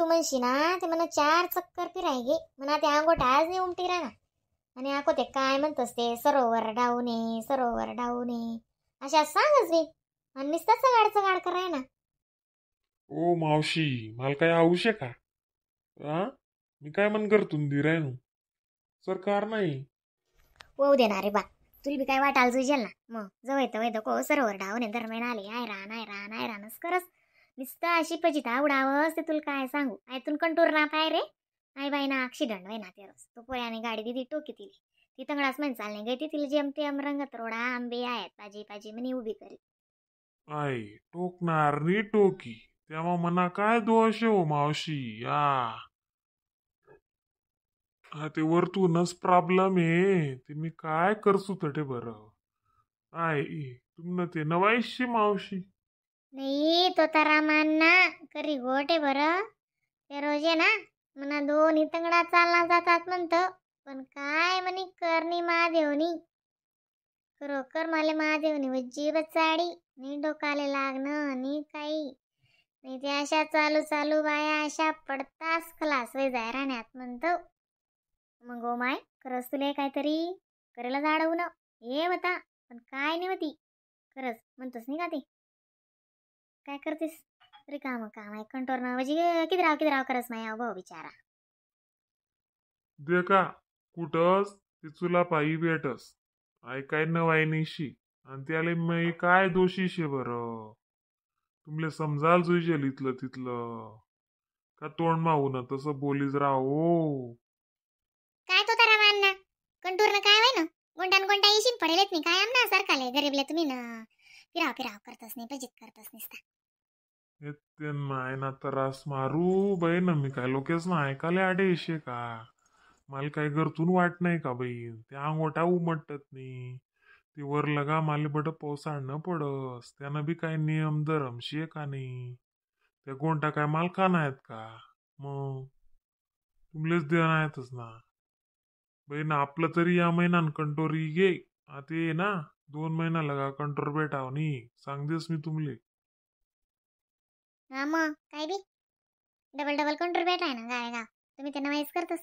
तू म्हणशी ना ते म्हणा 4 चक्कर फिराय गे म्हणा ते अंगोठा आज नाही उमटी राहणार. आणि आको ते काय म्हणतोस ते सरोवर डाऊने सरोवर डाऊने अशा सांगच मी आणि नुसता चगाड चगाड कराय ना. ओ मावशी मला काय आवश्यक का? हा मी काय मन करतो दिरायनू सरकार नाही होऊ देणार रे बा तुला बी काय वाटायला जुजेल ना मग जवळ येतं वय को सरोवर डाऊने दरम्यान आले आयरान आयरान आयरानच करस नुसतं अशी पजिता उडावस ते तुला काय सांगू. आयतून कंटूर ना पाय रे आई बाई ना ॲक्सिडंट व्हाय ना ते रोज तो पोळ्याने गाडी दिदी टोकी तिली ती तंगडाच म्हण चालणे गई ती तिला जेमतेम रंगत रोडा आंबे आहेत पाजी पाजी म्हणे उभी करी. आई टोकणार नी टोकी तेव्हा मना काय दोष हो मावशी. या हा ते वरतूनच प्रॉब्लेम आहे ते मी काय करसू तटे बरं. आई तुमनं ते नवाईशी मावशी. नाही तो तारा मानना करी गोटे बरं ते रोजे ना मना दोन्ही तंगडा चालना जातात म्हणतं पण काय म्हणे करणी महादेवनी खरोखर मला महादेवनी वज्जी बचाडी नी डोकाले लागणं नी काही नाही ते अशा चालू चालू बाया अशा पडतास खलास वे जाय राहण्यात म्हणतो. मग ओ my खरंच तुला काहीतरी करायला जाडवू न हे होता पण काय नाही होती खरंच म्हणतोस नाही का ते काय करतेस रिकाम काम आहे कंटोर ना म्हणजे किती राव किती राव करस नाही भाऊ बिचारा. दे का कुठंच ते चुला पायी भेटस आई काय नवाई निशी आणि त्याला मी काय दोषी शे बरं. तुमले समजाल जुजेल इथलं तिथलं का तोंड मावू ना तसं बोलीच राहो. काय तो तारा मान ना कंटूर ना काय व्हाय ना गोंडान गोंडा येशील पडेलेत नाही काय आमना सारखाले गरीबले तुम्ही ना फिराव फिराव करतच नाही पजित करतच नसता. माय ना त्रास मारू बाई ना मी काय लोकेच ना ऐकायला आडे येशे का मला काय घरतून वाट नाही का बाई. ते अंगोठा उमटत नाही ते वर लगा मला बट पावसाळणं पडस त्यानं बी काय नियम धरमशी का नाही. त्या गोंटा काय मालकान आहेत का मग तुमलेच देणं आहेतच ना बाई ना. आपलं तरी या महिन्यान कंटोरी घे आता ये ना 2 महिना लगा कंटोर भेटाव नी सांगतेस मी तुमले. हा मग काय बी डबल डबल कंटोर भेटाय ना गाय गाव तुम्ही त्यांना माहीत करतस.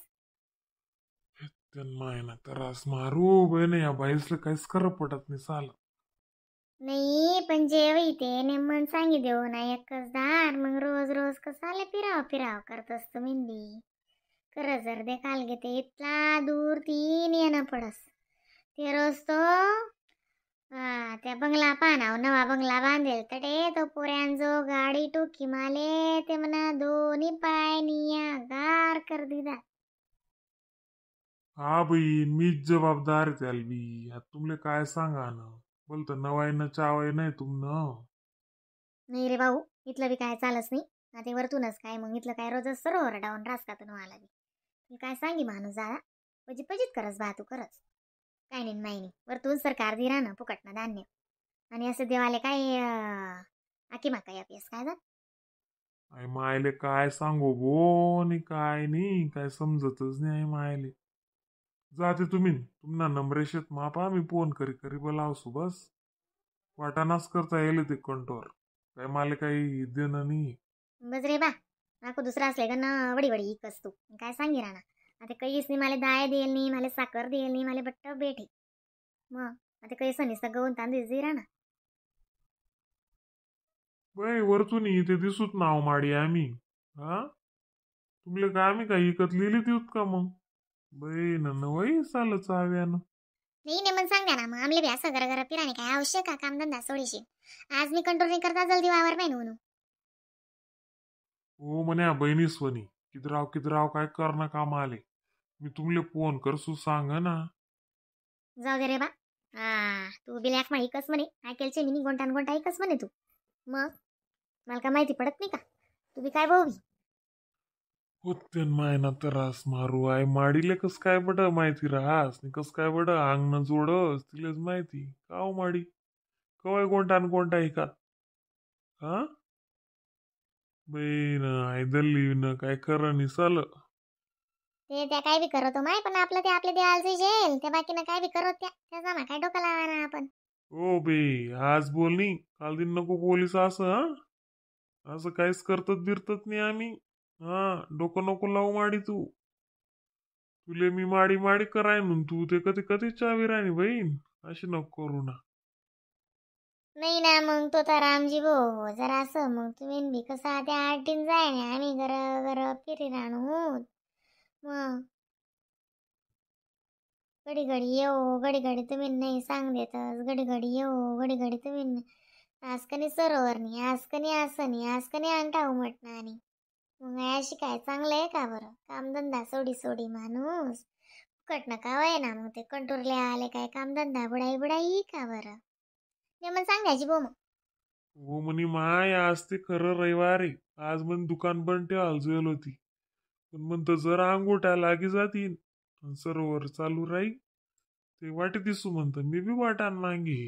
माय ना त्रास मारू बाई ना या बाईसला काहीच खरं पडत नाही साला. नाही पण जेव ते नेमन सांगी देऊ ना एकच दार मग रोज रोज कसाले फिराव फिराव करतस तुम्ही बी. खरं जर देखाल घेते इतला दूर तीन येणं पडस ते रोज तो त्या बंगला पानाव नवा बंगला बांधेल तडे तो पोऱ्यांजो गाडी टोकी माले ते म्हणा दोन्ही पाय निया गार कर दिदा. हा बाई मीच जबाबदार त्याला बी आता तुमले काय सांगा ना बोलतो नवाय न चावाय नाही तुमनं. नाही रे भाऊ इथलं बी काय चालच नाही आता वरतूनच काय मग इथलं काय रोजच सरोवर डाऊन रास का तुम्हाला बी काय सांगी माणूस दादा पजित पजित करस बा तू खरंच काय नाही माही नाही वरतून सरकार दिरा ना फुकट ना धान्य आणि असं देवाले काय आकी माका अभ्यास काय जा. आई मायले काय सांगू बो आणि काय नाही काय समजतच नाही आई मायले. जाते तुम्ही तुमना नंबरेशेत मापा मी फोन करी करी बोलावसू बस वाटाणाच करता येईल ते कंटोर काय मला काही देणं नाही. बस रे बा नाको दुसरा असले का ना वडी वडी इकस तू काय सांगी राहणार आता काहीच नाही मला दाय देईल नाही मला साखर देईल नाही मला बट्ट बेठे मग आता काही सनीस गहून तांदूळ दे राहणार. बाई वरतून इथे दिसूत नाव माडी आम्ही हा तुमले काय आम्ही काय इकत लिहिली देऊत का मग बाई ना नवई चालत चाव्यानं. नाही नाही मग सांगा ना मग आमले बी असं घर घर फिराने काय आवश्यक का कामधंदा सोडीशी आज मी कंट्रोल नाही करता जल्दी वावर नाही म्हणून. हो म्हणे बहिणी सोनी कितराव कितराव काय करणं काम आले मी तुमले फोन करसू सांग ना. जाऊ दे रे बा हा तू बिलॅक मा इकस म्हणे ऐकेलचे मिनी गोंटान गोंटा इकस म्हणे तू मग मला काय माहिती पडत नाही का तू बी काय भाऊ होते मायना त्रास मारू आई माडीले कस काय बड माहिती राहास कस काय बड अंगण जोडस तिलेच माहिती का हो माडी कवाय कोणता न कोणता ऐका हा बाई ना आई दल्ली न काय खरं नाही चाल. ते त्या काय बी करतो माय पण आपलं ते आपले देवाला जेल त्या बाकीनं काय बी करत त्या त्याचा मा काय डोकं लावा ना आपण. हो बे आज बोलणी काल दिन नको पोलीस असं हा असं काहीच करतत बिरतत नाही आम्ही. हा डोकं नको लावू माडी तू. तुले मी माडी माडी कराय म्हणून तू ते कधी कधी चावी राणी बहीण अशी नको करू ना. नाही ना मग तो तर रामजी भाऊ जरा असं मग तुम्ही बी कसं त्या आठीन जाय ना आम्ही घर घर फिरी राहणू. मग घडी घडी येऊ घडी घडी तुम्ही नाही सांग देतस घडी घडी येऊ घडी घडी तुम्ही आज कनी सरोवर नाही आज कनी असं नाही आज कनी अंगठा उमटणार आणि मग अशी काय चांगलं आहे का बरं? कामधंदा सोडी सोडी माणूस फुकट नका वय ना. मग ते कंटोरले आले काय कामधंदा बुडाई बुडाई का बरं? ते मग सांगायची भाऊ मग. हो म्हणे माय आज ते खरं रविवार आहे आज म्हण दुकान बंद ठेवायला जुएल होती पण म्हणतं जरा अंगोठ्या लागी जातील अन सरोवर चालू राहील ते वाटे दिसू म्हणतं मी बी वाटान मागे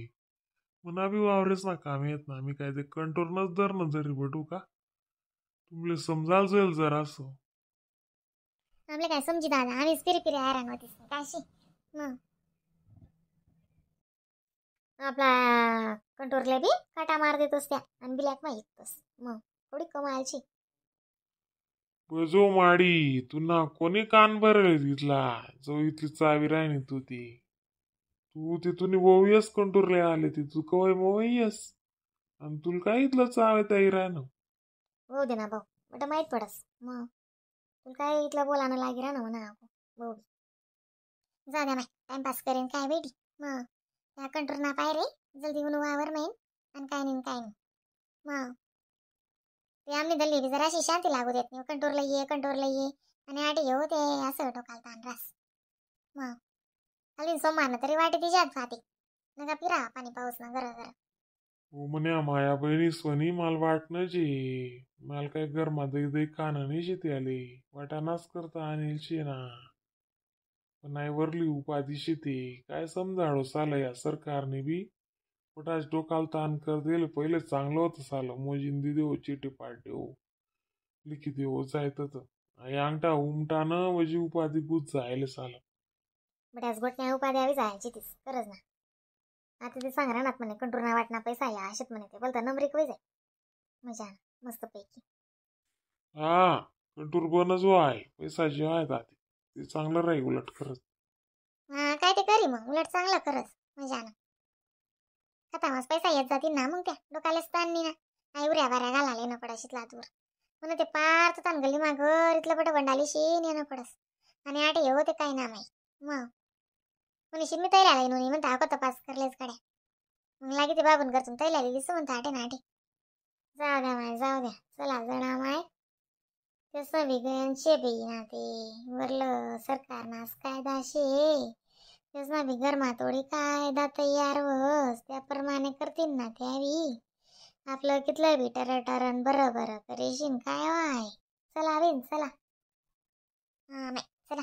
म्हणा बी वावरेच ना काम येत ना मी काय ते कंटोरनच धरणं जरी बटू का तुमले समजाल जाईल जरा असं. आपले काय समजी दादा आम्हीच फिरी फिरी हैराण होतीस काशी. मग आपला कंटोरला बी काटा मार देतोस त्या आणि ब्लॅक माहितोस मग थोडी कमालची. बजो माडी तुना कोणी कान भरेल तिथला जो इथली चावी राहिनी तू ती तू तिथून वोयस कंटोरले आले ती तू कवय मोयस आणि तुला काय इथलं चावे ताई राहणं. होऊ दे ना भाऊ बट माहीत पडस मग तुला काय इथलं बोलायला लागे राहणं म्हणा भाऊ जा द्या माय टाइमपास करेन काय बेटी. मग त्या कंटोर ना पाय रे जल्दी ऊन वावर माहीन आणि काय नाही काय नाही. मग ते आम्ही दल्ली बी जराशी शांती लागू देत नाही कंटोरला ये कंटोरला ये आणि आटे येऊ ते असं डोकाला ताण रास. मग खाली सोमवार तरी वाटे तिच्यात जाते नका फिरा पाणी पाऊस ना गरं गरं. हो म्हणे माया बहिणी स्वनी माल वाटणं जे माल काय गरमा दही दही काना नाही शेती आले वाटाणाच करता आणील शे ना पण नाही वरली उपाधी शेती काय समजाडो साल या सरकारने बी पटाच डोकाला ताण कर दिले. पहिले चांगलं होतं सालं मोजिंदी देऊ चिटी पाट देऊ लिखी देऊ जायत अंगठा उमटानं म्हणजे उपाधी गुज जायले सालं. बट्याच गोटण्या उपाधी आवी जायची तीच खरंच ना. आता ते सांग राहणार म्हणे कंटूर ना वाटणार पैसा या असेच म्हणे ते बोलता नंबरी कवी जाय मजा मस्त पैकी. हा कंटूर बनच आहे पैसा जे आहे ते चांगलं राहील उलट खरंच. हा काय ते करी मग उलट चांगलं खरंच मजा ना. खतामास पैसा येत जातील ना मग त्या डोकालेच ताण नाही ना आई उऱ्या बाऱ्या घालाले न पडस इथला दूर म्हणून ते पार तर ताण गल्ली माघर इथलं पट बंडाली शी न पडस आणि आटे येऊ ते काय ना माई. मग म्हणशील मी तैला आले नोनी म्हणता अको तपास करलेच गाड्या मग लागे ते बाबून करतून तैला आली दिसू म्हणता आटे ना आटे जाऊ द्या माय जाऊ द्या चला जणा माय तसं बी गयनशे बी ना ते वरलं सरकार नास कायदाशे तेच ना बी गरमा थोडी कायदा तयार वस त्याप्रमाणे करतील ना त्यावी आपलं कितलं बी टर टरण बरं बरं करेशीन काय वाय. चला बिन चला. हा नाही चला.